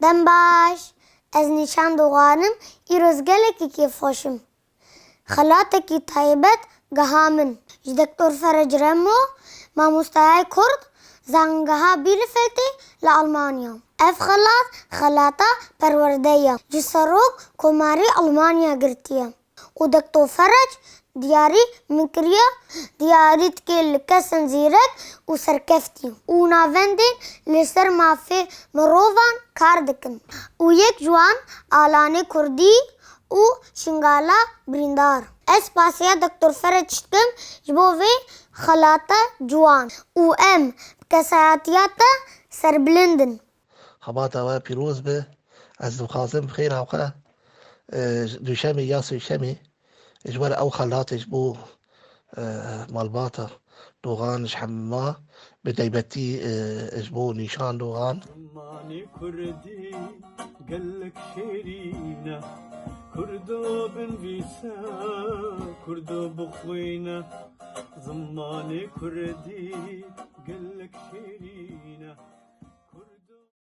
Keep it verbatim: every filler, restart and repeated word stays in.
Dem baş, ez Nîşan Doğan im, îroz gelekî kêfxweş im. Xelatekî taybet geha min. Ji Doktor Ferec Remo, mamostayê Kurd, zangeha Bielefeldê li Almanya. Ev xelat, xelata perwerdeyê ye. Ji Serok Komarê Almanya girtiye. Û Doktor Ferec diyarî min kiriye, diyarî dike li kesên zîrek û serkeftî û navendên li ser mafê mirovan kar dikin. Û yek ji wan Alanê Kurdî û Şingala Birîndar. Ez spasiya Doktor Ferec dikim ji bo vê xelata ciwan û em bi kesayetiya te serbilind in. Xebata we pîroz be. Ez dixwazim xêra xwe, e, duşemê ya sêşemê ji ber ew xelatê ji bo, e, malbata Dogan ji hema bi taybetî, e, ji bo Nîşan Dogan. Zimanê Kurdî gelek şêrîn e. Kurdo binvîse, Kurdo bixwîne. Zimanê Kurdî gelek şêrîn e.